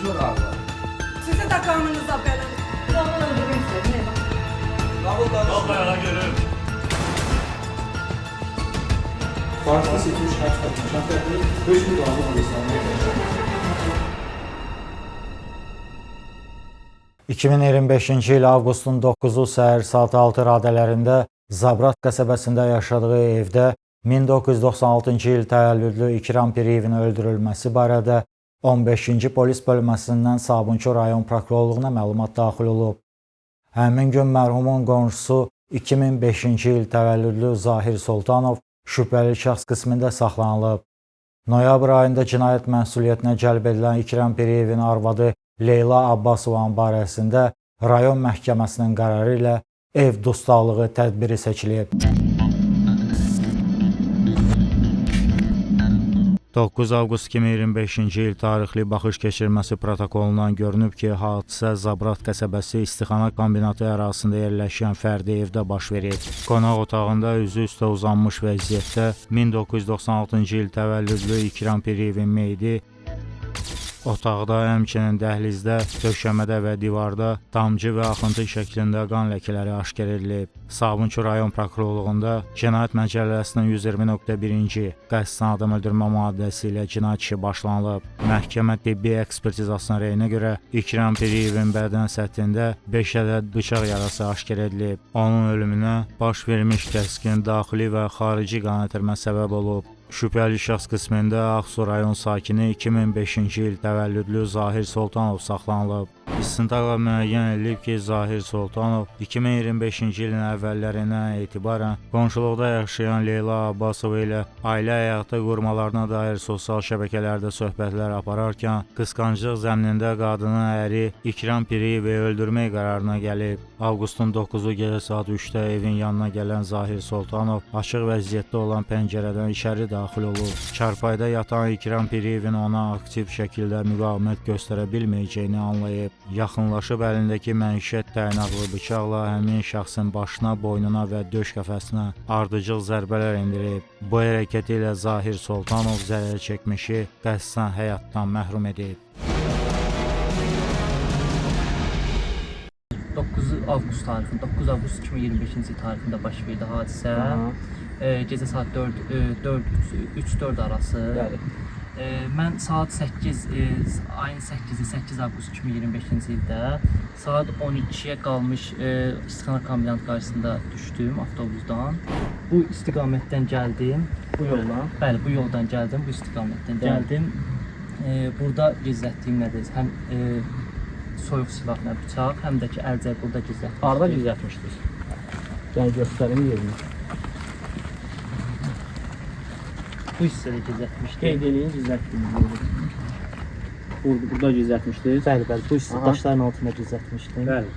Sorarlar. Sizi də qanınıza belə. Canını öldürmək istədim. Eyvah. Bağışda seçilmiş həbs qətimkan tədbiri hökm qanunu hissəsində 2025-ci il avqustun 9-u səhər saat 6 radələrində Zabrat qəsəbəsində yaşadığı evdə 1996-cı il təvəllüdlü İkram Piriyevin öldürülməsi barədə 15-ci polis bölməsindən Sabunçu rayon prokurorluğuna məlumat daxil olub. Həmin gün mərhumun qonşusu 2005-ci il təvəllüdlü Zahir Sultanov şübhəli şəxs qismində saxlanılıb. Noyabr ayında cinayət məsuliyyətinə cəlb edilən İkram Piriyevin arvadı Leyla Abbasovanın barəsində rayon məhkəməsinin qərarı ilə ev dustaqlığı tədbiri seçilib. 9 avqust 2025-ci il tarixli baxış keçirməsi protokolundan görünüb ki, hadisə Zabrat qəsəbəsi İstixana kombinatı ərazisində yerləşən fərdi evdə baş verib. Qonaq otağında üzü üstə uzanmış vəziyyətdə 1996-cı il təvəllüdlü İkram Piriyevin meyidi otaqda, həmçinin dəhlizdə, döşəmədə və divarda damcı və axıntı şəklində qan ləkələri aşkar edilib. Sabunçu rayon prokurorluğunda Cinayət Məcəlləsinin 120.1-ci qəsdən adam öldürmə maddəsi ilə cinayət işi başlanılıb. Məhkəmə tibbi ekspertizasının rəyinə görə İkram Piriyevin bədən səthində 5 ədəd bıçaq yarası aşkar edilib. Onun ölümünə baş vermiş kəskin daxili və xarici qan itirmə səbəb olub. Şübhəli şəxs qismində Ağsu rayon sakini 2005-ci il təvəllüdlü Zahir Sultanov saxlanılıb. İstintaqla müəyyən edilib ki, Zahir Sultanov 2025-ci ilin əvvəllərindən etibarən qonşuluqda yaşayan Leyla Abbasova ilə ailə həyatı qurmalarına dair sosial şəbəkələrdə söhbətlər apararkən qısqanclıq zəminində qadının əri İkram Piriyevi öldürmək qərarına gəlib. Avqustun 9-u gecə saat 3-də evin yanına gələn Zahir Sultanov açıq vəziyyətdə olan pəncərədən içəri daxil olub. Çarpayıda yatan İkram Piriyevin ona aktiv şəkildə müqavimət göstərə bilməyəcəyini anlayıb. Yaxınlaşıb əlindəki məişət təyinatlı bıçaqla həmin şəxsin başına, boynuna və döş qəfəsinə ardıcıl zərbələr endirib. Bu hərəkəti ilə Zahir Sultanov zərər çəkmişi qəsdən həyatdan məhrum edib. 9 avqust tarixində, 9 avqust 2025-ci il tarixində baş verdi hadisə. Gecə saat 4, 4 3-4 arası. Bəli. Mən saat 8, ayın 8-i, 8 avqust 2025-ci ildə saat 12-yə qalmış İstixana kombinat qarşısında düşdüm avtobusdan. Bu istiqamətdən gəldim. Bu yolla. Bəli, bu yoldan gəldim, bu istiqamətdən Bəli. gəldim. Burada gizlətdiyim nədir? Həm soyuq silah, nə bıçaq, həm də ki əlcək burada gizlətmişdim. Harda gizlətmişdiniz? Yəni göstərin yerini. Bu hissədə gizlətmişdim. Qeyd eləyin gizlətdiyiniz yeri. Burada gizlətmişdiniz. Bəli, bəli, bu hissə Aha. daşların altında gizlətmişdim. Bəli.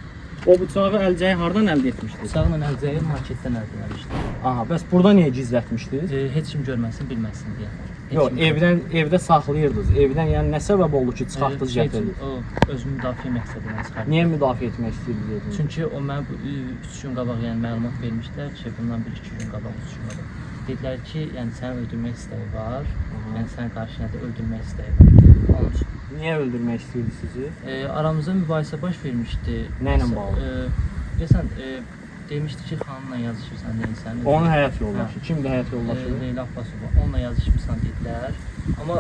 O bıçağı əlcəyi hardan əldə etmişdiniz? Bıçaqla əlcəyi marketdən əldə etmişdim. Aha, bəs burada niyə gizlətmişdiniz? Heç kim görməsin, bilməsin deyə. Heç Yox, kim evdən evdə saxlayırdınız. Evdən yəni nə səbəb oldu ki, çıxartdınız, Şey üçün, gətirdiniz? O özümü müdafiə məqsədi ilə çıxartdım. Niyə müdafiə etmək istəyirdiniz özünüzü? Çünki o mənə bu 3 gün qabaq yəni məlumat vermişdilər ki, bundan 1-2 gün qabaq, 3 gün qabaq. Dedilər ki, yəni səni öldürmək istəyi var. Yəni sənə qarşı nədir öldürmək istəyi var. Onun üçün. Niyə öldürmək istəyirdi sizi? Aramızda mübahisə baş vermişdi. Nə ilə bağlı? Deyəsən, demişdi ki, xanımla yazışırsan, neysən. Onun həyat yoldaşı. Kimdir həyat yoldaşı? Leyla Abbasova. Onunla yazışmısan dedilər. Amma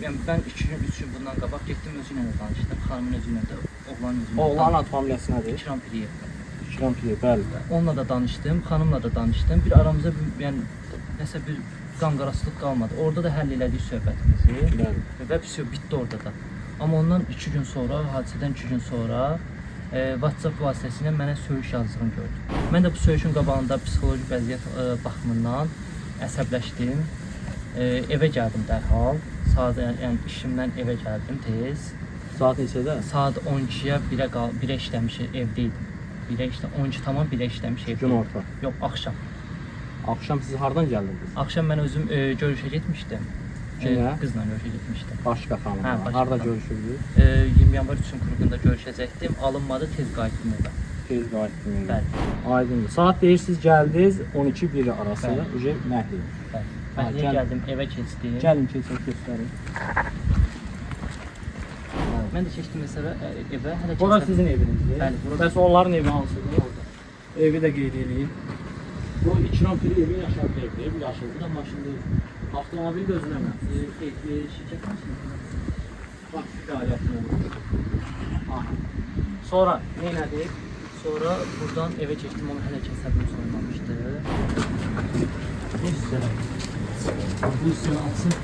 yəni mən 2 gün, 3 gün bundan qabaq getdim özü ilə də danışdım. Xanımın özü ilə də, oğlanın özü ilə. də Oğlanın ad familiyası nədir? İkram Piriyev. İkram Piriyev, bəli. Onunla da danışdım, xanımla da danışdım. Bir aramızda bir, yəni nəsə bir qanqaraslıq qalmadı. Orada da həll elədik söhbətimizi. Bəli. Və vəsio bitdi orada da. Amma ondan 2 gün sonra, hadisədən 2 gün sonra WhatsApp vasitəsilə mənə söyüş yazdığını gördüm. Mən də bu söyüşün qabağında psixoloji vəziyyət baxımından əsəbləşdim. Evə gəldim dərhal. Saat yəni işimdən evə gəldim tez. Saat neçədə? Saat 12-yə 1-ə qal 1-ə işləmiş evdə idim. 1-ə işlə 12 tamam 1-ə işləmiş evdə. idim. Günorta. Yox, axşam. Axşam siz hardan gəldiniz? Axşam mən özüm görüşə getmişdim. Kimlə? Qızla görüşə getmişdim. Başqa xanımla. Hə, başqa Harda xanım. görüşürdünüz? 20 yanvar 3 klubunda görüşəcəkdim. Alınmadı, tez qayıtdım evə. Tez qayıtdım evə. Bəli. Aydındır. Saat deyirsiniz gəldiniz 12-1 arası. Bəli. Uje məhliyə. Bəli. Ha, Məhəlləyə gəl. gəldim, evə keçdim. Gəlin keçək göstərin. Bəli. Mən də keçdim evə, evə hələ Bura kəsəb- sizin evinizdir? Bəli, bura- Bəs onların evi hansıdır? Orada. Evi də qeyd eləyin. Bu İkram Piriyevin yaşadığı evdir, bu yaşıl. Bu da maşın deyil. Avtomobil də özünə məxsus. Şirkət maşını. Taksi fəaliyyətinə məxsus. Aha. Sonra nə elədik? Sonra buradan evə keçdim, onu hələ kəsəbim soymamışdı. Bu hissədə. Bu hissəni açıb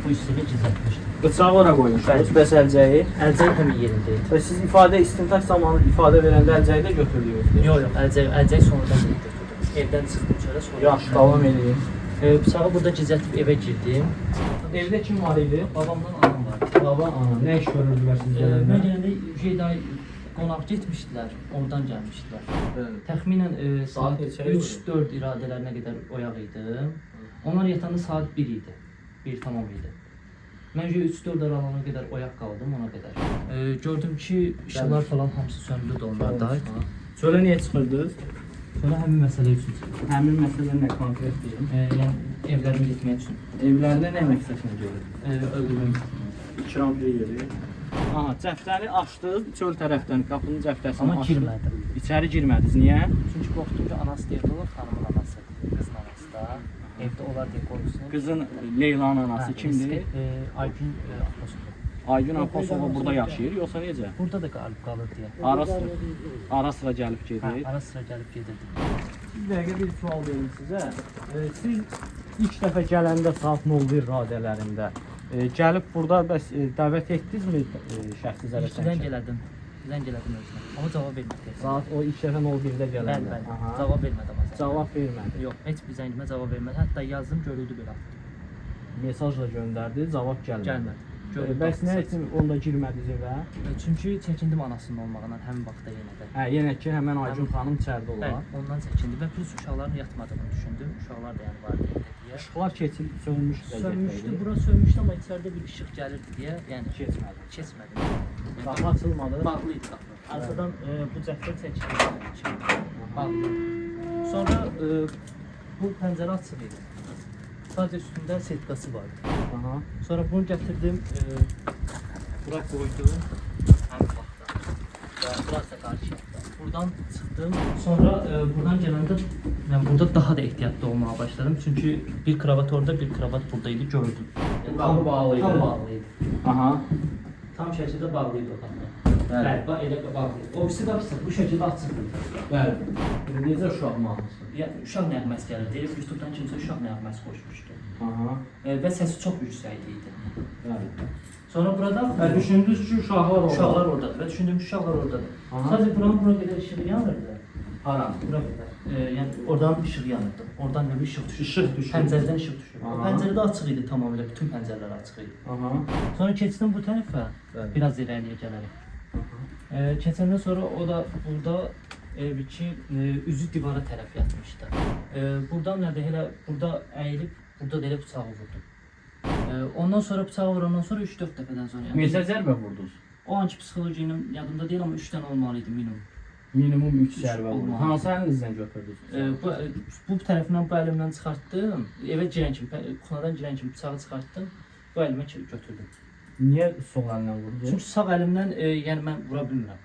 bu hissədə gizlətmişdim. Bıçağı ora qoymuşdunuz, bəs əlcəyi? Əlcək həmin yerində idi. Bəs siz ifadə istintaq zamanı ifadə verəndə əlcəyi də götürdünüz? Yox, yox, əlcək sonradan gəlib götürdüm. Evdən çıxdım çölə sonra. Yaxşı, davam eləyin. Bıçağı burada gizlətib evə girdim. Evdə kim var idi? Babamdan anam vardı. Baba, ana, nə iş görürdülər siz Mən gələndə? gələndə Jeyday qonaq getmişdilər, oradan gəlmişdilər. Bəli. Təxminən Saat saat neçə idi? 3-4 iradələrinə qədər oyaq idim. Onlar yatanda saat 1 idi. 1 tamam idi. Mən 3-4 aralığına qədər oyaq qaldım ona qədər. Gördüm ki, işıqlar falan hamısı söndü onlarda. Çölə niyə çıxırdınız? Sonra həmin məsələ üçün çıxdım. Həmin məsələ nə konkret deyim? Yəni evlərimə getmək üçün. Evlərində nə məqsədlə gedirdiniz? Öldürmək üçün. İkram Piriyevi. Aha, cəftəni açdınız, çöl tərəfdən qapının cəftəsini Amma açdınız. girmədim. İçəri girmədiniz. Niyə? Çünki qorxdum ki, anası da evdə olar, xanımın anası, qızın anası da evdə olar deyə qorxusun. Qızın Leylanın anası kimdir? Aygün Abbasova. Aygün Abbasova burada yaşayır, yoxsa necə? Burada da qalib qalır deyə. Ara sıra gəlib Hə, gedir. ara sıra gəlib gedirdi. Bir dəqiqə bir sual verim sizə. Siz ilk dəfə gələndə saat 01 radələrində gəlib burada bəs dəvət etdinizmi şəxsi zərər Zəng elədim. Zəng elədim özünə. Amma cavab vermədi. Saat o ilk dəfə 01-də gələndə. Bəli, bəli. Aha. Cavab vermədi amma zəngə. Cavab vermədi. Yox, heç bir zəngimə cavab vermədi. Hətta yazdım, görüldü belə. Mesaj da göndərdi, cavab gəlmədi. Gəlmədi. Görüldü. Bəs nə üçün onda girmədiniz evə? Çünki çəkindim anasının olmağından həmin vaxtda yenə də. Hə, yenə ki, həmən Aygün xanım içəridə olar. Bəli, ondan çəkindim və plus uşaqların yatmadığını düşündüm. Uşaqlar da yəni vardı evdə deyə. İşıqlar keçib sönmüşdü. Sönmüşdü, bura sönmüşdü, amma içəridə bir işıq gəlirdi deyə, yəni keçmədi. keçmədim. Qapı açılmadı. Bağlı idi qapı. Arxadan bu cəftə çəkildi. Bağlı. Sonra bu pəncərə açıq idi. Sadəcə üstündə setkası vardı. Aha. Sonra bunu gətirdim, bura qoydum. Həmin vaxtda. Və biraz da qarşı yatdı. Buradan çıxdım. Sonra buradan gələndə mən burada daha da ehtiyatlı olmağa başladım. Çünki bir kravat orada, bir kravat burada idi, gördüm. Yəni, Qapı bağlı idi. Tam bağlı idi. Aha. Tam şəkildə bağlı idi o qapı. Bəli. Bəli, bax elə bağlı idi. O birisi qapısı bu şəkildə açıq idi. Bəli. Necə uşaq mahnısı? Yəni uşaq nəğməsi gəlirdi. Elə YouTube-dan kimsə uşaq nəğməsi qoşmuşdu. Aha. Və səsi çox yüksək idi. Bəli. Sonra burada Və düşündünüz ki, uşaqlar orada. uşaqlar oradadır və düşündüm ki, uşaqlar oradadır. Aha. Sadəcə buranın bura qədər işığı yanırdı. Hara? Bura qədər. Yəni oradan işıq yanırdı. Oradan nə bir işıq düşürdü. İşıq düşürdü. Pəncərədən işıq düşürdü. O Aha. pəncərə də açıq idi tamamilə. Bütün pəncərələr açıq idi. Aha. Sonra keçdim bu tərəfə. Bəli. Biraz irəliyə gələrək. Keçəndən sonra o da burada bir ki üzü divara tərəf yatmışdı. Buradan nədir elə burada əyilib burada da elə bıçağı vurdum. Ondan sonra bıçağı vurandan sonra 3-4 dəfədən sonra yəni, Neçə zərbə vurdunuz? o anki psixoloji ilə yadımda deyil amma 3 dənə olmalı idi minimum. Minimum 3 Üç zərbə vurdunuz. olmalı. Hansı əlinizdən götürdünüz? Bu tərəfindən bu əlimdən çıxartdım. Evə girən kimi, kuxnadan girən kimi bıçağı çıxartdım. Bu əlimə götürdüm. Niyə sol əllə vurdunuz? Çünki sağ əlimdən yəni mən vura bilmirəm.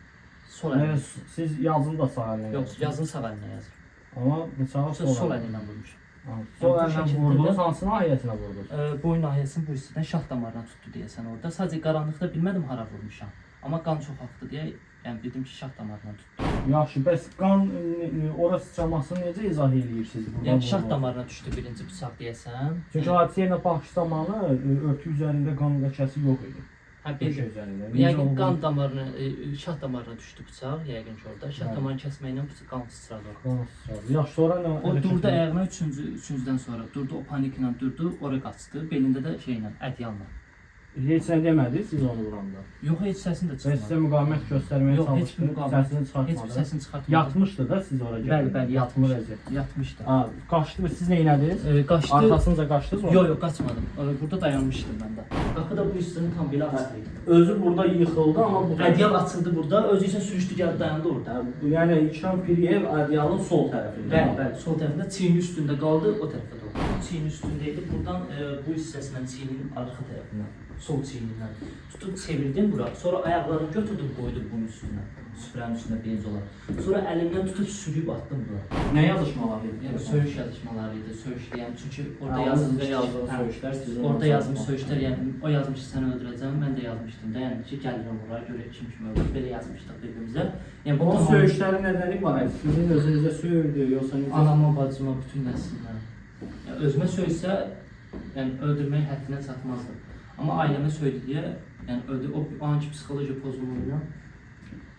Sol Yəni, əlimlə. siz yazını da sağ əllə Yox, yazırsınız. yazını sağ əlimlə yazıram. Amma bıçağı Sol, sol, sol əllə. əlimlə vurmuşam. Aha, Sol Bu əllə şəkildə vurdunuz, də- hansı nahiyəsinə vurdunuz? Boyun nahiyəsini bu hissədən şah damarına tutdu deyəsən orada. Sadəcə qaranlıqda bilmədim hara vurmuşam. Amma qan çox axdı deyə, yəni bildim ki, şah damarına tutdu. Yaxşı, bəs qan ora sıçramasını necə izah eləyirsiniz buradan? Yəni şah vurma? damarına düşdü birinci bıçaq deyəsən. Çünki hadisə yerinə baxış zamanı örtü üzərində qan ləkəsi yox idi. Hə, Döşək bildim. üzərində. Necə Yəqin oldu? qan damarına, şah damarına düşdü bıçaq, yəqin ki orada. Şah Bəli. damarını kəsməklə bıçaq qan sıçradı ora. Qan sıçradı. Yaxşı, sonra nə? O durdu ayağına üçüncüdən sonra durdu, o paniklə durdu, ora qaçdı. Belində də şeylə, ədyalla. Heç nə demədi siz onu vuranda. Yox, heç səsini də Və sizə çıxmadı. müqavimət göstərməyə Yox, heç çalışdı. bir müqavimət, Səsini çıxartmadı. heç bir səsini çıxartmadı. Yatmışdı da siz ora Bəli, bəli, yatmır yatmışdı. vəziyyət. Yatmışdı. Ha, qaçdı və siz nə elədiniz? Qaçdı. Arxasınca qaçdınız Yox, yox, qaçmadım. Burada dayanmışdım mən də. Qapı da bu hissənin tam belə açılı idi. Özü burada yıxıldı amma bu Ədyal açıldı burada, özü isə sürüşdü gəldi dayandı orada. Hə, yəni İkram Piriyev ədyalın sol tərəfində. Bəli, bəli, sol tərəfində çiynin üstündə qaldı, o tərəfə doğru. Çiynin üstündə idi. Buradan bu hissəsindən çiynin arxa tərəfindən. Sol çiynindən. Tutub çevirdim bura. Sonra ayaqlarını götürdüm, qoydum bunun üstünə. Süfrənin üstünə birinci olaraq. Sonra əlimdən tutub sürüyüb atdım bura. Nə yazışmalar idi? Yəni söyüş yazışmaları idi, söyüşləyəm. Çünki orada Hə, onun yazılmışdı sizə ki, yazdığı hə, söyüşlər sizin orada ona yazmış çatmadı. söyüşlər, yəni o yazmış ki, səni öldürəcəm, mən də yazmışdım da, yəni ki, gəlirəm ora, görək kim kimi öldürür. Belə yazmışdıq bir-birimizə. Yəni bu Onun tamam- söyüşləri nədən ibarət? Sizin özünüzə söyürdü, yoxsa necə? Anama, bacıma, bütün nəslimə. Yəni özümə söysə, yəni öldürmək həddinə çatmazdı. Amma ailəmə söydü deyə, yəni öldü. O anki psixoloji pozulma ilə.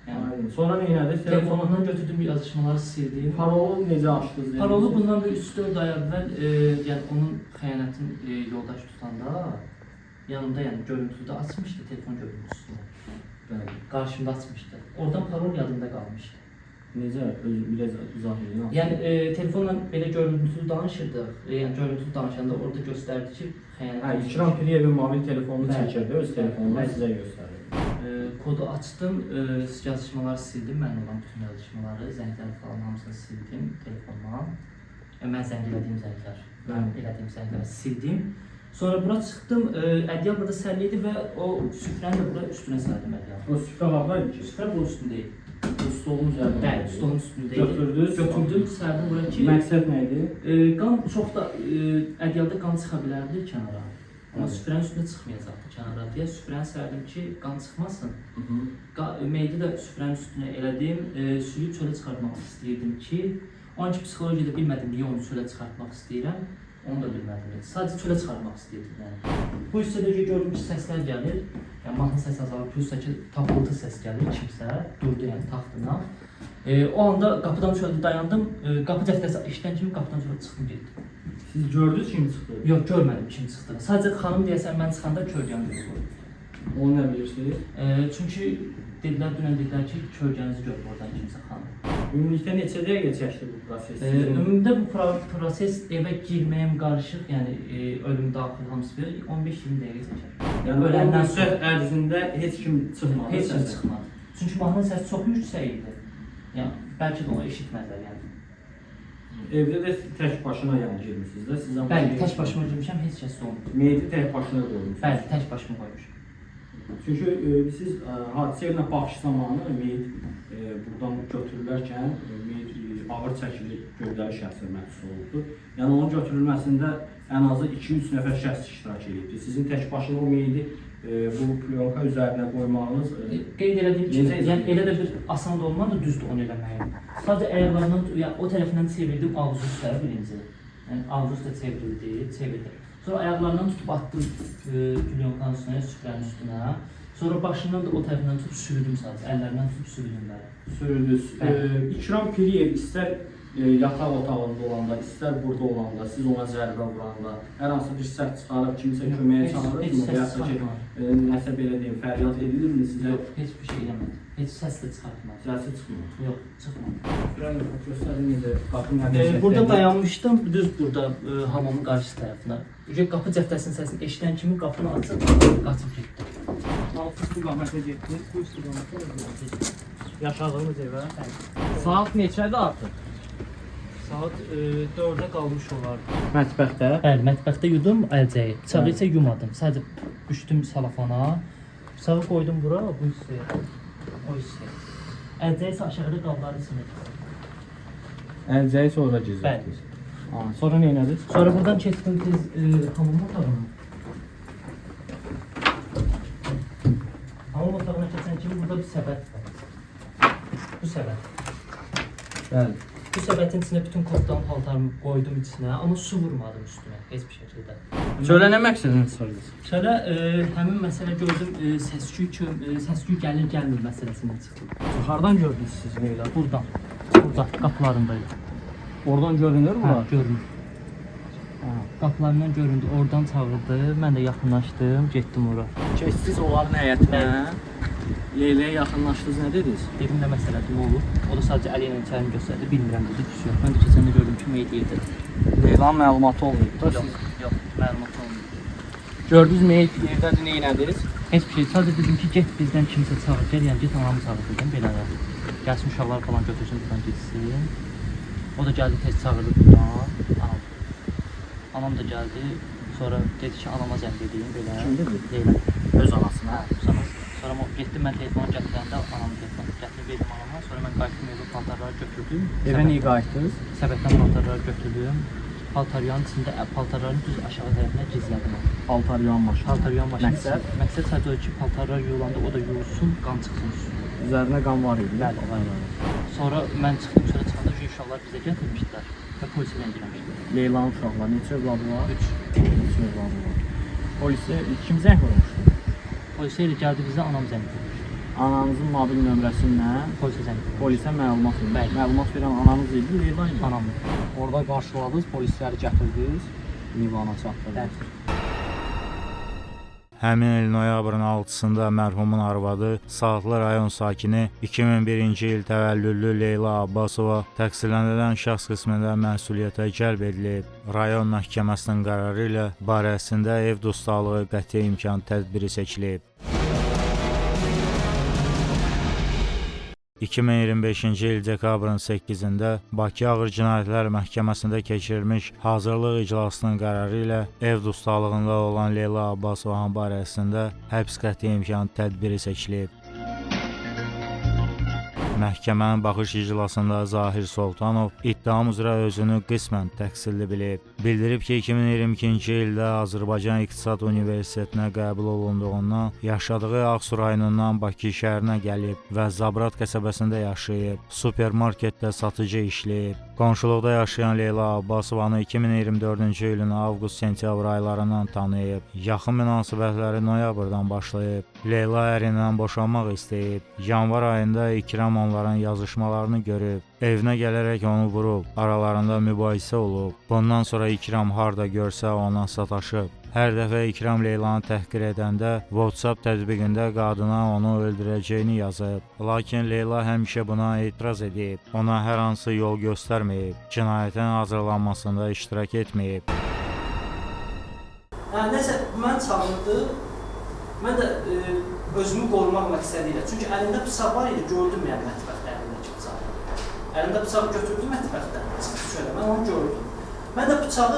Yəni Aydın. Sonra nə etdiniz? telefonundan götürdüyüm yazışmaları sildim. Parolu necə açdınız? dediniz? Parolu bundan bir 3-4 ay əvvəl, yəni onun xəyanətin yoldaş tutanda yanımda, yəni görüntüdə açmışdı telefon görüntüsünü. Bəli. Qarşımda açmışdı. Oradan parol yadımda qalmışdı. Necə? Öz biraz izah edin. Yəni telefonla belə görüntülü danışırdıq. Yəni görüntülü danışanda orada göstərdi ki, xəyanət. Hə, İkram Piriyevin mobil telefonunu Bəli. çəkirdi, öz telefonundan Bəli. sizə göstərirdi. Kodu açdım, yazışmaları sildim, mənim olan bütün yazışmaları, zəngləri falan hamısını sildim telefondan. Mən zəng elədiyim zənglər, mənim elədiyim zəngləri sildim. Sonra bura çıxdım, ədyal burada sərli idi və o süfrəni də bura üstünə serdim ədyalı. O süfrə harda idi ki? Süfrə bunun üstündə idi. Bu stolun üzərində. Bəli, stolun üstündə idi. Götürdünüz? Götürdüm, sərdim bura ki, Məqsəd nə idi? Qan çox da ədyalda qan çıxa bilərdi kənara. Amma Bəli. süfrənin üstünə çıxmayacaqdı kənara deyə süfrəni sərdim ki, qan çıxmasın. Meyidi də süfrənin üstünə elədim, sürüyüb çölə çıxartmaq istəyirdim ki, o anki psixologiyada bilmədim niyə onu çölə çıxartmaq istəyirəm, onu da bilmədim. Yəni, sadəcə çölə çıxartmaq istəyirdim yəni. Bu hissədə ki, gördüm ki, səslər gəlir, yəni mahnı səs azalır, plus da ki, tapıltı səs gəlir, kimsə durdu yəni taxtına. O anda qapıdan çöldə dayandım, qapı cəftəsi eşidən kimi qapıdan çölə çıxdım getdim. Siz gördünüz kim çıxdı? Yox, görmədim kim çıxdı. Sadəcə xanım deyəsən mən çıxanda kölgəmi gördüm. Onu nə bilirsiniz? Çünki dedilər, dünən dedilər ki, kölgənizi görüb oradan kimsə xanım. Ümumilikdə neçə dəqiqə çəkdi bu proses? Sizin Ümumilikdə bu proses evə girməyim qarışıq, yəni ölüm daxil hamısı bir 15-20 dəqiqə çəkər. Yəni öləndən o müddət ərzində heç kim çıxmadı. Heç kim səsə? çıxmadı. Çünki mahnının səsi çox yüksək idi. Yəni bəlkə də onu eşitmədilər yəni. Evdə də tək başına yəni girmisiniz də? Sizdən Bəli, başqa tək başıma girmişəm, heç kəs olmayıb. Meyidi tək başına qoymuşsunuz. Bəli, tək başıma qoymuşam. Çünki siz hadisə yerinə baxış zamanı meyit buradan götürülərkən meyit ağır çəkili gövdəli şəxsə məxsus olubdur. Yəni onun götürülməsində ən azı 2-3 nəfər şəxs iştirak edibdir. Sizin tək başına o meyidi bu plyonka üzərinə qoymağınız Qeyd elədiyim kimi, Necə izah yəni elə də bir asan da olmadı, düzdür onu eləməyim. Sadəcə ayaqlarından, yəni o tərəfindən çevirdim ağzı üstə birinci. Yəni ağzı üstə çevrildi, çevirdim. Sonra ayaqlarından tutub atdım plyonkanın üstünə, süfrənin üstünə. Sonra başından da o tərəfindən tutub sürüdüm sadəcə, əllərindən tutub sürüdüm bəli. Sürüdünüz. Bəli. İkram Piriyev istər yataq otağında olanda, istər burada olanda, siz ona zərbə vuranda, hər hansı bir səs çıxarıb kimsə köməyə Heç- çağırır heç mı? səs Və yaxud da ki, çıxartmadı. nəsə belə deyim, fəryad edilirmi sizə? Yox, heç bir şey eləmədi. Heç səs də çıxartmadı. Səsi çıxmır. Yox, çıxmadı. Göstərin necə, qapı nə vəziyyətdə Burada idi? dayanmışdım, düz burada hamamın qarşı tərəfinə. Ücə qapı cəftəsinin səsini eşidən kimi qapını açıb qaçıb getdim. Hansı istiqamətə getdiniz? Bu istiqamətə getdim. Yaşadığınız evə? Bəli. Saat neçədir artıq? Saat 4-ə qalmış olardı. Mətbəxdə. Bəli, mətbəxdə yudum əlcəyi. Bıçağı isə yumadım. Sadəcə düşdüm salafana. Bıçağı qoydum bura, bu hissəyə. O hissəyə. Əlcəyi isə aşağıda qabların içində. Əlcəyi sonra gizlətdiniz. Sonra nə elədiniz? Sonra buradan keçdim tez hamam otağına. Hamam otağına keçən kimi burada bir səbət var. Bu səbət. Bəli. Bu səbətin içinə bütün koftanı, paltarımı qoydum içinə, amma su vurmadım üstünə heç bir şəkildə. Çölə nə məqsədlə çıxırdınız? Çölə həmin məsələ gördüm, səsküy gəlir gəlmir məsələsindən çıxdım. Hardan gördünüz siz Leyla? Buradan. Burada qapılarındaydı. Oradan görünür Hə, bura? görünür. Qapılarından göründü, oradan çağırdı. Mən də yaxınlaşdım, getdim ora. Keçdiniz onların həyətinə. Leyla'ya yaxınlaşdınız, nə dediniz? Dedim nə məsələdir, nə olub? O da sadəcə əli ilə içərini göstərdi, bilmirəm dedi, küsüyor. Mən də keçəndə gördüm ki, meyit yerdədir. Leylanın məlumatı olmayıb da. Yox, yox, məlumat olmayıb. Gördünüz meyit yerdədir, nə elədiniz? Heç bir şey, sadəcə dedim ki, get bizdən kimsə çağır, gəl, yəni get anamı çağır dedim, belə də. Gəlsin uşaqlar falan götürsün, buradan getsin. O da gəldi, tez çağırdı buradan, anam. Anam da gəldi, Sonra dedi ki, anama zəng edeyim belə. Kim dedi? Leyla. Öz anasına. Hə, öz anası. Sonra getdim mən telefonu gətirəndə anamın telefonu gətirib verdim anama. Sonra mən qayıtdım evə, paltarları götürdüm. Evə niyə qayıtdınız? Səbətdən paltarları götürdüm. Paltar yuyanın içində paltarların düz aşağı tərəfinə gizlədim onu. Paltar yuyan maşını. Paltar yuyan maşını. Məqsəd? Məqsəd sadəcə o ki, paltarlar yuyulanda o da yuyulsun, qan çıxsın üstünə. Üzərinə qan var idi. Bəli, var idi. Sonra mən çıxdım çölə, çıxanda uşaqlar bizə gətirmişdilər və polisə zəng eləmişdilər. Leylanın uşaqları neçə övladı var? 3. 3 övladı var. Polisə kim zəng vurmuşdu? Polisə elə gəldi bizə, anam zəng vurmuşdu. Ananızın mobil nömrəsi ilə Polisə zəng vurmuşdu. Polisə məlumat verdi. Bəli. Məlumat verən ananız idi, Leyla idi. Anam. Orada qarşıladınız, polisləri gətirdiniz, ünvana çatdırdınız. Bəli. Həmin il noyabrın 6-sında mərhumun arvadı Saatlı rayon sakini 2001-ci il təvəllüdlü Leyla Abbasova təqsirləndirilən şəxs qismində məsuliyyətə cəlb edilib. Rayon məhkəməsinin qərarı ilə barəsində ev dustalığı qəti imkan tədbiri seçilib. 2025-ci il dekabrın 8-də Bakı Ağır Cinayətlər Məhkəməsində keçirilmiş hazırlıq iclasının qərarı ilə ev dustalığında olan Leyla Abbasovanın barəsində həbs qəti imkan tədbiri seçilib. Məhkəmənin baxış iclasında Zahir Sultanov ittiham üzrə özünü qismən təqsirli bilib. Bildirib ki, 2022-ci ildə Azərbaycan İqtisad Universitetinə qəbul olunduğundan yaşadığı Ağsu rayonundan Bakı şəhərinə gəlib və Zabrat qəsəbəsində yaşayıb, supermarketdə satıcı işləyib. Qonşuluqda yaşayan Leyla Abbasovanı 2024-cü ilin avqust-sentyabr aylarından tanıyıb. Yaxın münasibətləri noyabrdan başlayıb. Leyla ərindən boşanmaq istəyib. Yanvar ayında İkram onların yazışmalarını görüb. Evinə gələrək onu vurub. Aralarında mübahisə olub. Bundan sonra İkram harda görsə ona sataşıb. Hər dəfə İkram Leylanı təhqir edəndə WhatsApp tətbiqində qadına onu öldürəcəyini yazıb. Lakin Leyla həmişə buna etiraz edib. Ona hər hansı yol göstərməyib. Cinayətin hazırlanmasında iştirak etməyib. Hə, nəsə mən çağırdı. Mən də özümü qorumaq məqsədi ilə. Çünki əlində bıçaq var idi, gördüm yəni mətbəxdə əlindəki bıçağı. Əlində bıçağı götürdü mətbəxdən, çıxdı çölə, mən onu gördüm. Mən də bıçağı,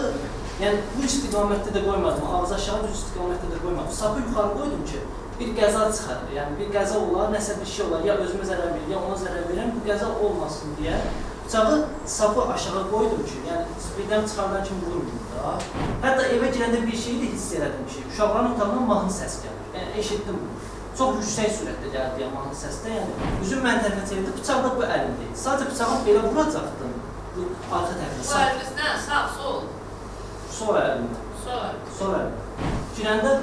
yəni bu istiqamətdə də qoymadım, ağzı aşağı düz istiqamətdə də qoymadım. Sapı yuxarı qoydum ki, bir qəza çıxar, yəni bir qəza olar, nəsə bir şey olar, ya özümə zərər verir, ya ona zərər verirəm, bu qəza olmasın deyə bıçağı sapı aşağı qoydum ki, yəni birdən çıxardan kimi vurmayım da. Hətta evə girəndə bir şeyi də hiss elədim ki, uşaqların otağından mahnı səs gəlir. Yəni eşitdim bunu. Çox yüksək sürətdə gəldi yəni mahnı səsdə, yəni üzüm mən tərəfə çevirdi, bıçaq da bu əlimdə idi. Sadəcə bıçağı belə vuracaqdım, bu arxa tərəfinə. Bu əliniz nə? Sağ, sol? Sol əlimdə. Sol əlimdə. Sol əlimdə. Girəndə,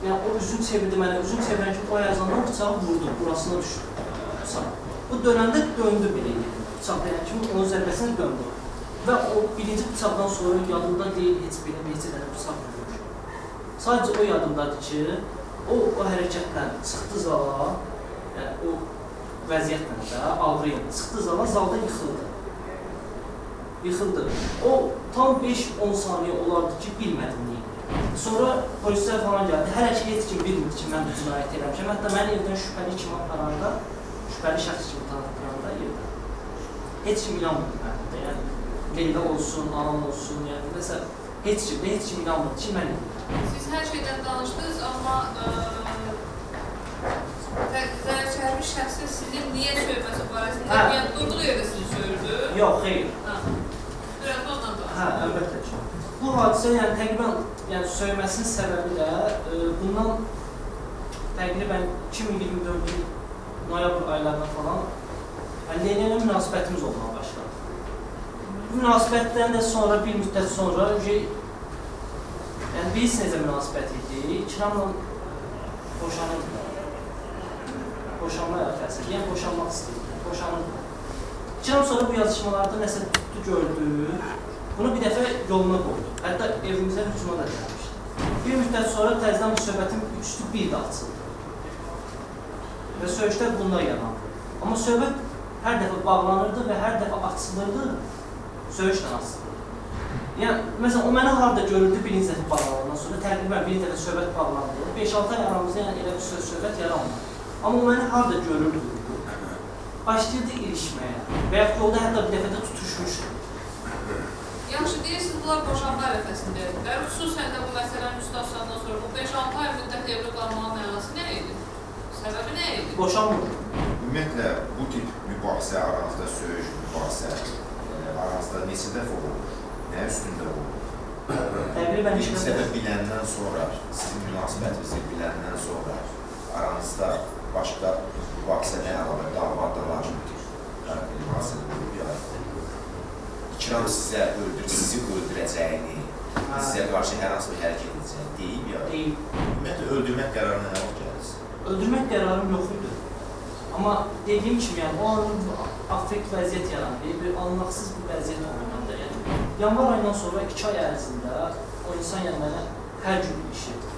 yəni o üzüm çevirdi mənə, üzüm çevirən kimi o ayazlandan bıçağı vurdu, burasına düşdü bıçaq. Bu dönəndə döndü belə yerində. Bıçaq deyən kimi onun zərbəsinə döndü. Və o birinci bıçaqdan sonra yadımda deyil heç belə neçə dənə bıçaq vurmuş. Sadəcə o yadımdadır ki, o hərəkətlə çıxdı zala, yəni o vəziyyətlə də ağrı ilə çıxdı zala, zalda yıxıldı. Yıxıldı. O tam 5-10 saniyə olardı ki, bilmədim niyə. Sonra polislər falan gəldi. Hələ ki heç kim bilmirdi ki, mən bu cinayət eləmişəm. Hətta məni evdən şübhəli kimi aparanda, şübhəli şəxs kimi tanıtdıranda evdən. Heç kim inanmırdı mənə də. Yəni Leyla olsun, anam olsun, yəni nəsə heç kim inanmırdı ki, mən edirəm. Siz hər şeydən danışdınız, amma zərər çəkmiş şəxsin sizin niyə söyməsi barəsində, yəni durduğu yerdə sizi söyürdü? Yox, xeyr. Biraz ondan danışdınız. Hə, əlbəttə ki. Bu hadisə yəni təqribən yəni söyməsinin səbəbi də bundan təqribən 2024-cü noyabr aylarına falan Leyla ilə münasibətimiz olmağa başladı. Bu münasibətdən də sonra bir müddət sonra yəni bilirsiniz necə münasibət idi, İkramla boşanırdılar. Boşanma ərəfəsi, yəni boşanmaq istəyirdilər, boşanırdılar. İkram sonra bu yazışmalarda nəsə tutdu, gördü, bunu bir dəfə yoluna qoydu. Hətta evimizə hücuma da gəlmişdi. Bir müddət sonra təzədən bu söhbətin üstü bir də açıldı. Və söyüşlər bundan yarandı. Amma söhbət hər dəfə bağlanırdı və hər dəfə açılırdı, söyüşlə açılırdı. Yəni, məsələn, o məni harada görürdü birinci dəfə bağlanandan sonra, təqribən bir dəfə söhbət bağlandı. 5-6 ay aramızda yəni, elə bir söz söhbət yaranmadı. Amma o məni harada görürdü, başlayırdı ilişməyə və yaxud yolda hətta bir dəfə də tutuşmuşdu. Yaxşı, deyirsiniz, Bunlar boşanma ərəfəsində idilər. Xüsusən də bu məsələnin üstü açılandan sonra bu 5-6 ay müddət evli qalmağın mənası nə idi? Səbəbi nə idi? Boşanmırdım. Ümumiyyətlə, bu tip mübahisə, aranızda söyüş, mübahisə, aranızda neçə dəfə olur? Nə üstündə olur? Təqribən Bir səbəb biləndən sonra, sizin münasibətinizi biləndən sonra aranızda başqa mübahisə nə əlavə, dava, dalaş bu tip mübahisə olub ya? İkram sizə sizi öldürəcəyini, sizə qarşı hər hansı bir hərəkət edəcəyini deyib ya? Deyib. Ümumiyyətlə, öldürmək qərarına nə vaxt gəlirsiniz? Öldürmək qərarım yox idi. Amma dediyim kimi, yəni, o an affekt vəziyyət yarandı, bir anlaqsız bir vəziyyət oldu məndə. Yəni, yanvar ayından sonra 2 ay ərzində o insan yəni, mənə hər gün ilişirdi.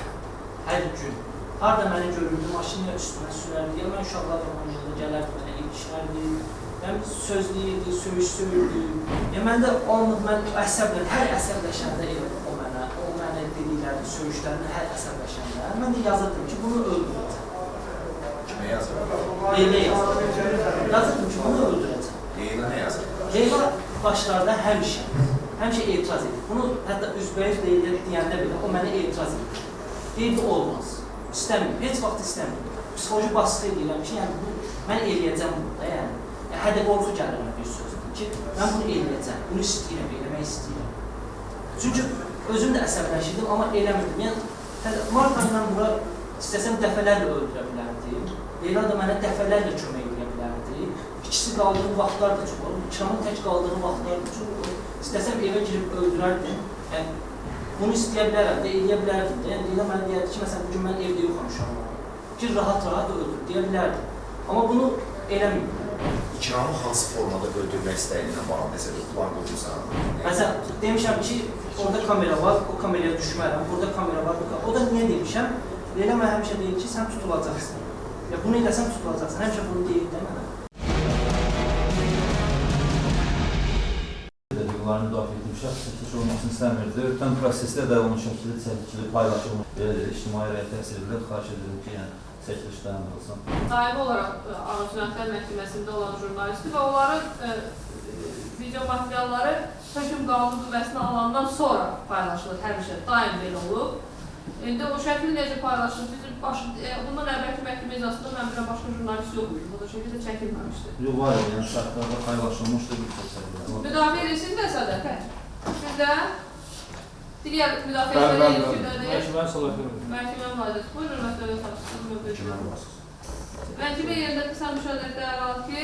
Hər gün. Harada məni görürdü, maşın ya üstümə sürərdi, ya mən uşaqlarla oynayanda gələrdi, mənə ilişərdi. Yəni, söz deyirdi, söyüş söyürdü. Yəni, mən də o anlıq, mən əsəblə, hər əsəbləşəndə elə o mənə dediklərini, söyüşlərini hər əsəbləşəndə mən də yazırdım ki, bunu öldürəcəm. Kimə yazırdım? Leyla yazırdım. Yazırdım ki, bunu öldürəcəm. Leyla nə yazırdı? Leyla başlarda həmişə etiraz edir. Bunu hətta üzbəyüz Leyla deyəndə belə o mənə etiraz edir. Deyirdi, olmaz. İstəmirəm, heç vaxt istəmirəm. Psixoloji baskı edirəm ki, yəni bu, mən eləyəcəm bunu da, yəni. Hədə qorxu gəlir mənə bir sözdür ki, mən bunu eləyəcəm, bunu istəyirəm, eləmək istəyirəm. Çünki özüm də əsəbləşirdim, amma eləmirdim. Yəni, mart ayından bura istəsəm dəfələrlə öldürə bilərdim. Leyla da mənə dəfələrlə kömək edə bilərdi. İkisi qaldığı vaxtlar da çox olur, İkramın tək qaldığı vaxtlar da çox olur. İstəsəm evə girib öldürərdim. Yəni, bunu istəyə bilərəm də, eləyə bilərdim də. Yəni, Leyla mənə deyərdi ki, məsələn, bugün mən evdə yoxam uşaqlarım. Gir rahat-rahat öldür, deyə bilərdim. Amma bunu eləmiyim. İkramı hansı formada öldürmək istəyinlə bağlı, nəsə bir plan qurmuşsan? Məsələn, demişəm ki, orada kamera var, o kameraya düşmərəm, burada kamera var, o da niyə demişəm? Leyla mənə həmişə deyir ki, sən tutulacaqsın. Ya bunu eləsən tutulacaqsın, həmişə bunu deyir də mənə. Hüquqlarını müdafiə etmiş şəxs çəkiliş olmasını istəmirdi. Ötən prosesdə də onun şəkili çəkilib, paylaşılmış, ictimai rəyə təsir edilir. Xahiş edirəm ki, yəni çəkiliş dayandırılsın. Daimi olaraq Ağır Cinayətlər Məhkəməsində olan jurnalisti və onların video materialları hökm qanunu qüvvəsinə alandan sonra paylaşılır həmişə, daim belə olub. İndi o şəkil necə paylaşılır, bizim bundan əvvəlki məhkəmə iclasında mən bilən başqa jurnalist yox idi, bu da şəkil də çəkilməmişdi. Yox, var idi, yəni saytlarda paylaşılmışdı bir çox səhifələr. Müdafiə edirsiniz vəsadət? Siz də? Digər müdafiə edilən fikirdədir. Məhkəmənin səlahiyyəti. Məhkəmə müraciəti. Buyurun, hörmətli dövlət savcısı, mövqe. Məhkəmə yerində qısa müşahidə əlavə ki,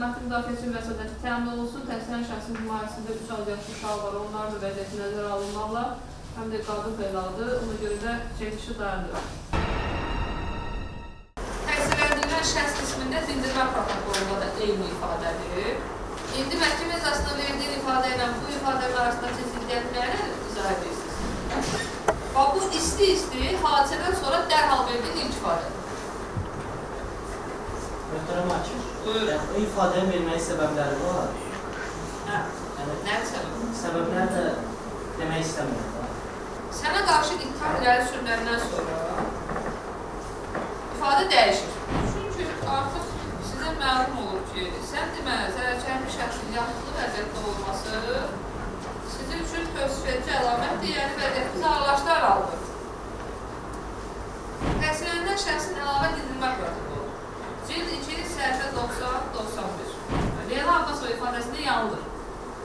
məhkum müdafiəçinin vəsadəti təmin olunsun, təqsirlənən şəxsin himayəsində 3 az yaşlı uşağı var, onların da vəziyyəti nəzərə alınmaqla, həm də qadın bəladır, ona görə də çəkilişi dayandırır. Təqsirləndirilən şəxs qismində dindirmə protokolunda da eyni ifadədir. İndi məhkəmə iclasında verdiyin ifadə ilə bu ifadənin arasındakı ziddiyyət nə izah edirsiniz? Bax, bu isti-isti hadisədən sonra dərhal verdiyin ilk ifadədir. Möhtərəm hakim, Buyurun. o ifadənin verməyin səbəbləri var. Hə, nədir səbəbi? Səbəbləri də demək istəmirəm. Sənə qarşı ittiham irəli sürüləndən sonra ifadə dəyişir. Çünki artıq sizə məlum olur ki, sən demə, zərər çəkmiş şəxsin yatılı vəziyyətdə olması sizin üçün tövsif edici əlamətdir, yəni vəziyyətinizi ağırlaşdırar aldır. Təqsirləndirilən şəxsin əlavə dindirmə protokolu. Cild 2, səhifə 90-91. Leyla Abbasova ifadəsində yanılır.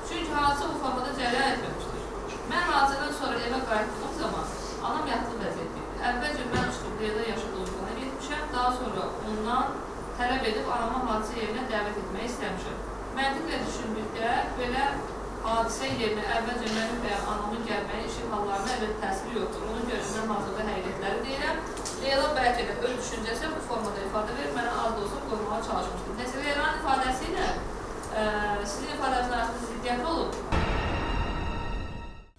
Çünki hadisə bu formada cərəyan etməmişdir. Mən hadisədən sonra evə qayıtdığım zaman anam yatılı vəziyyətdə idi. Əvvəlcə mən çıxıb Leyla yaşadığı otağına getmişəm, daha sonra ondan tələb edib anamı hadisə yerinə dəvət etmək istəmişəm. Məntiqlə düşündükdə belə hadisə yerinə əvvəlcə mənim və ya anamın gəlməyi işin hallarına əlbəttə təsiri yoxdur. Ona görə mən hazırda həqiqətləri deyirəm. Leyla bəlkə də öz düşüncəsi bu formada ifadə verir, mənə az da olsa qorumağa çalışmışdır. Nəsə Leylanın ifadəsi ilə sizin ifadənizin arasında ziddiyyət olub.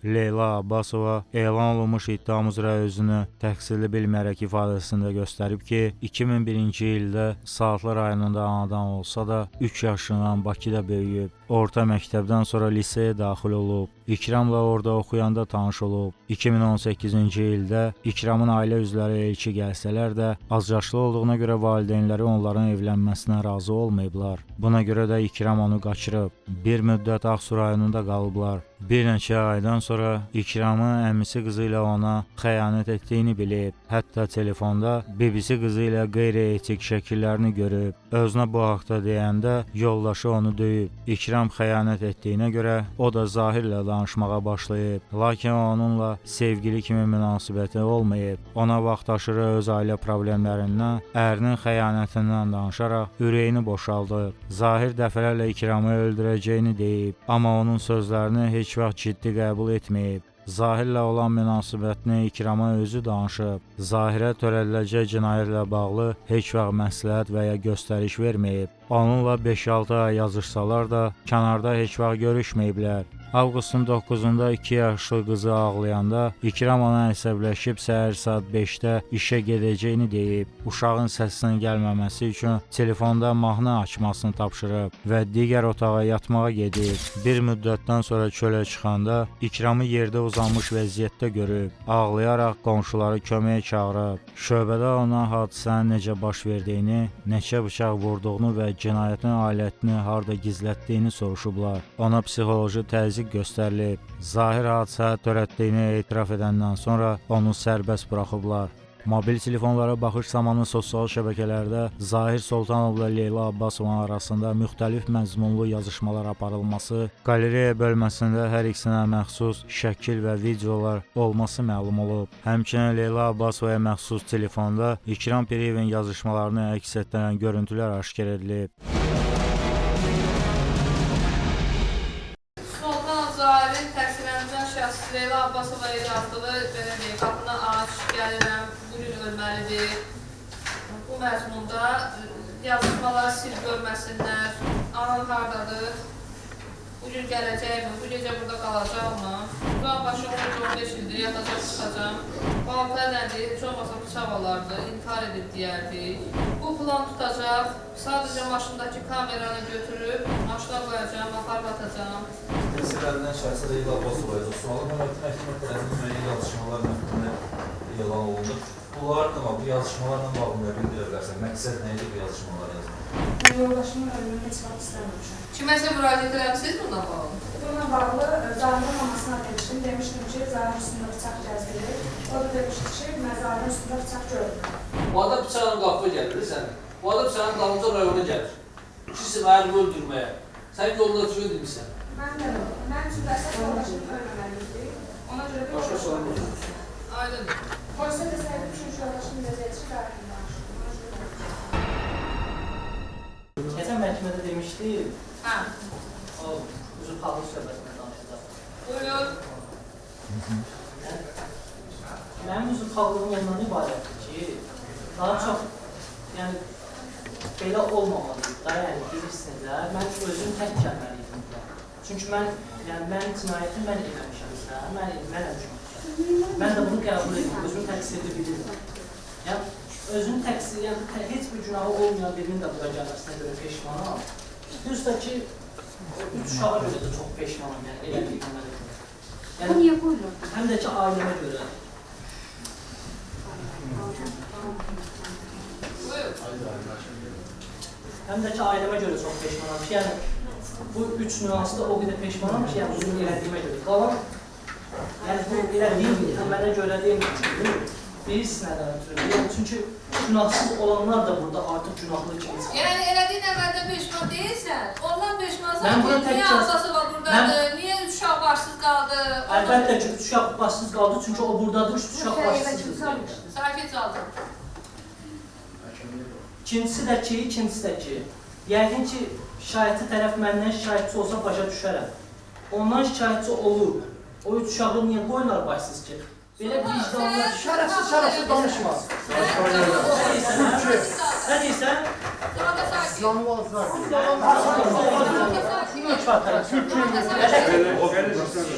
Leyla Abbasova elan olunmuş ittiham üzrə özünü təqsirli bilməyərək ifadəsində göstərib ki, 2001-ci ildə Saatlı rayonunda anadan olsa da 3 yaşından Bakıda böyüyüb, orta məktəbdən sonra liseyə daxil olub, İkramla orada oxuyanda tanış olub. 2018-ci ildə İkramın ailə üzvləri elçi gəlsələr də, azyaşlı olduğuna görə valideynləri onların evlənməsinə razı olmayıblar. Buna görə də İkram onu qaçırıb. Bir müddət Ağsu rayonunda qalıblar. Bir neçə aydan sonra İkramın əmisi qızı ilə ona xəyanət etdiyini bilib. Hətta telefonda bibisi qızı ilə qeyri-etik şəkillərini görüb. Özünə bu haqda deyəndə yoldaşı onu döyüb. İkram xəyanət etdiyinə görə o da Zahirlə danışmağa başlayıb. Lakin onunla sevgili kimi münasibəti olmayıb. Ona vaxt aşırı öz ailə problemlərindən, ərinin xəyanətindən danışaraq ürəyini boşaldıb. Zahir dəfələrlə İkramı öldürəcəyini deyib, amma onun sözlərini heç vaxt ciddi qəbul etməyib. Zahirlə olan münasibətini İkrama özü danışıb. Zahirə törədiləcək cinayətlə bağlı heç vaxt məsləhət və ya göstəriş verməyib. Onunla 5-6 ay yazışsalar da kənarda heç vaxt görüşməyiblər. Avqustun 9-da 2 yaşlı qızı ağlayanda İkram ona əsəbləşib səhər saat 5-də işə gedəcəyini deyib. Uşağın səsinin gəlməməsi üçün telefonda mahnı açmasını tapşırıb və digər otağa yatmağa gedib. Bir müddətdən sonra çölə çıxanda İkramı yerdə uzanmış vəziyyətdə görüb. Ağlayaraq qonşuları köməyə çağırıb. Şöbədə ona hadisənin necə baş verdiyini, neçə bıçaq vurduğunu və cinayətin alətini harda gizlətdiyini soruşublar. Ona psixoloji təzyiq göstərilib. Zahir hadisə törətdiyini etiraf edəndən sonra onu sərbəst buraxıblar. Mobil telefonlara baxış zamanı sosial şəbəkələrdə Zahir Soltanovla Leyla Abbasovanın arasında müxtəlif məzmunlu yazışmalar aparılması, qalereya bölməsində hər ikisinə məxsus şəkil və videolar olması məlum olub. Həmçinin Leyla Abbasovaya məxsus telefonda İkram Piriyevin yazışmalarını əks etdirən görüntülər aşkar edilib. Soltanov Zahirin təqsirləndirilən şəxs Leyla Abbasovaya yazdığı, belə deyək, qapını aç, gəlirəm, bugün ölməlidir. Bu məzmunda yazışmaları sil görməsinlər, anan hardadır, bugün gələcəkmi, bu gecə burada qalacaqmı, Buran başı 13-15 ildir, yatacaq çıxacam, balta elədir, heç olmasa bıçaq olardı, intihar edib deyərdik. Bu plan tutacaq, sadəcə maşındakı kameranı götürüb, maşına qoyacağam, aparıb atacağam. Təqsirləndirilən şəxsə Leyla Abbasovaya sualı məhkəmə tərəfindən müəyyən yazışmalar mətnində elan olundu. Bunlarla, bu yazışmalarla bağlı nə bildirə bilərsən? Məqsəd nə idi bu yazışmaları yazmaq? Mən yoldaşımın ölümünü heç vaxt istəməmişəm. Kiməsə müraciət eləmisiniz bununla bağlı? Bununla bağlı Zahirin mamasına demişdim. Demişdim ki, Zahirin üstündə bıçaq gəzdirir. O da demişdi ki, mən Zahirin üstündə bıçaq görmürəm. Bu adam bıçağın qapıya gəlir sənə. Bu adam sənin dalınca rayona gəlir. İkisi ərimi öldürməyə. Sən yolda çıxıyor demişsən. Mən də, mənim üçün də əsas yoldaşım ölməməli idi. Ona görə də Başqa sualım yoxdur. Aydındır. Polisə desəydim, çünki yoldaşım vəziyyəti Zahirin danışırdı. Ona görə də. Keçən məhkəmədə demişdi, Hə, o üzrxahlıq söhbətinə danışacaq. Buyur. Mənim üzrxahlığım ondan ibarətdir ki, daha çox, yəni belə olmamalıydı da, yəni bilirsiniz də, mən özüm tək gəlməliydim bura. Çünki mən, yəni mənim cinayəti mən eləmişəmsə, mənəm günahkar. Mən də bunu qəbul edirəm, özümü təqsirli bilirəm. Yəni özünü təqsir, yəni heç bir günahı olmayan birinin də bura gəlməsinə görə peşmanam. Düz də ki, üç uşağa görə də çox peşmanam, yəni elədiyim əmələ görə. Yəni, niyə qoyulur? Həm də ki, ailəmə görə. Buyur. Həm də ki, ailəmə görə çox peşmanam ki, yəni bu üç nüansda o qədər peşmanam ki, yəni bunu elədiyimə görə. Qalan, yəni bu elədiyim əmələ görə deyil, bilirsiniz nədən ötürü? Yəni, çünki günahsız olanlar da burada artıq günahlı kimi çıxır. Yəni elədiyin əməldən peşman deyilsən, ondan peşmansan Mən ki, buna tək niyə Abbasova buradadır, niyə üç uşaq başsız qaldı? Əlbəttə ki, üç uşaq başsız qaldı, çünki o buradadır, üç uşaq başsızdır. Sakit qaldı. İkincisi də ki, yəqin ki, şikayətçi tərəf məndən şikayətçi olsa başa düşərəm. Ondan şikayətçi olub, o üç uşağı niyə qoyurlar başsız ki? Belə vicdanlar... Şərəfsiz danışma. Nə deyirsən?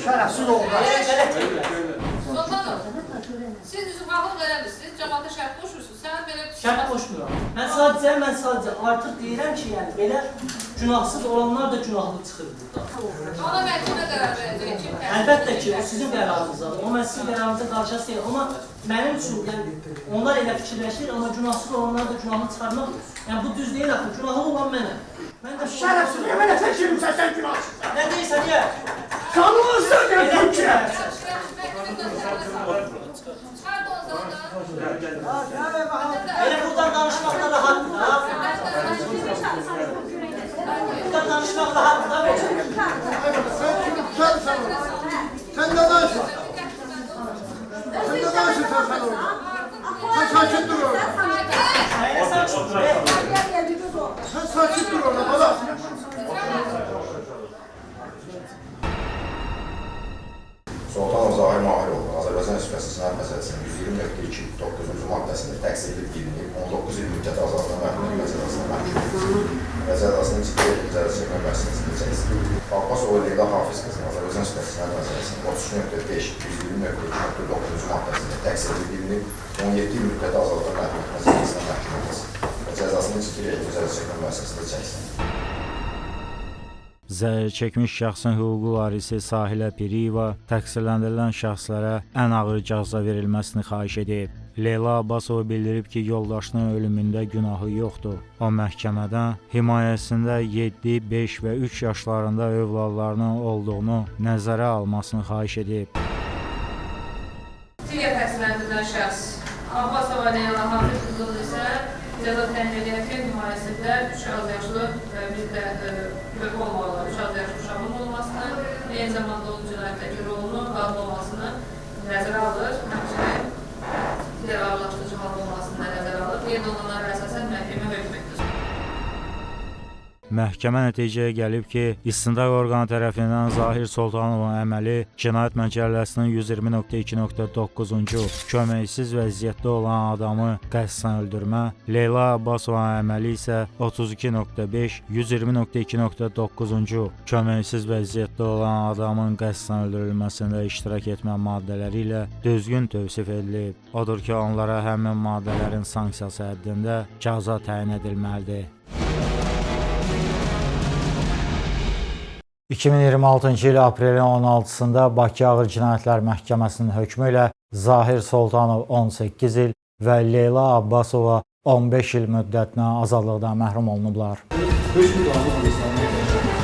Şərəfsiz oğlan. Sultanov, siz üzrxahlıq eləmişsiniz, cəmaata şərt qoşursunuz. Sən belə Şərt qoşmuram. Mən sadəcə artıq deyirəm ki, yəni belə günahsız olanlar da günahlı çıxır burada. Ona məhkəmə qərar verəcək. Kim təqsirli? Əlbəttə ki, o sizin qərarınızdadır. O, mən sizin qərarınıza qarışası deyil. Amma mənim üçün, yəni, onlar elə fikirləşir, amma günahsız olanlar da günahlı çıxarmaq, yəni bu düz deyil axı, günahlı olan mənəm. Mən də Şərəfsiz, əmələ sən kimsən, sən günahsızsan. Nə deyirsən, niyə? Kanun ya Türkiye. Elə buradan danışmaq da rahatdır da. Buradan danışmaq rahatdır da. Sen kimsin orada? Sen ne danışıyorsun? Sen ne danışıyorsun sen orada? Sen sakin dur orada. Sen sakin dur orada baba. Sultanov Zahir Mahiroğlu Azərbaycan Respublikası Cinayət Məcəlləsinin 120.2 9-cu maddəsində təqsirli bilinib 19 il müddəti azadlıqdan məhrum etmə cəzasına məhkum edilsin və cəzasını ciddi rejimli cəzaçəkmə müəssisəsində çəksin. Abbasova Leyla Hafiz qızı Azərbaycan Respublikası Cinayət Məcəlləsinin 33.5 120.2.9-cu maddəsində təqsirli bilinib 17 il müddəti azadlıqdan məhrum etmə cəzasına məhkum edilsin və cəzasını ciddi rejimli cəzaçəkmə müəssisəsində çəksin. Zərər çəkmiş şəxsin hüquqi varisi Sahilə Piriyeva təqsirləndirilən şəxslərə ən ağır cəza verilməsini xahiş edib. Leyla Abbasova bildirib ki, yoldaşının ölümündə günahı yoxdur. O məhkəmədən himayəsində 7, 5 və 3 yaşlarında övladlarının olduğunu nəzərə almasını xahiş edib. Digər təqsirləndirilən şəxs Abbasova Leyla Hafiz qızının isə cəza təyin edərkən himayəsində 3 az yaşlı və bir də körpə olmaqla 3 az yaşlı uşağın olmasını, eyni zamanda onun cinayətdəki rolunun qadın olmasını nəzərə alır. Həmçinin digər ağırlaşdırıcı halda olmasını da nəzərə alır. Qeyd olunanlara əsasən məhkəmə hökm etdi. Məhkəmə nəticəyə gəlib ki, istintaq orqanı tərəfindən Zahir Sultanovun əməli Cinayət Məcəlləsinin 120.2.9-cu köməksiz vəziyyətdə olan adamı qəsdən öldürmə, Leyla Abbasovanın əməli isə 32.5 120.2.9-cu köməksiz vəziyyətdə olan adamın qəsdən öldürülməsində iştirak etmə maddələri ilə düzgün tövsif edilib. Odur ki, onlara həmin maddələrin sanksiyası həddində cəza təyin edilməlidir. 2026-cı il aprelin 16-sında Bakı Ağır Cinayətlər Məhkəməsinin hökmü ilə Zahir Sultanov 18 il və Leyla Abbasova 15 il müddətinə azadlıqdan məhrum olunublar. Hökmü qanun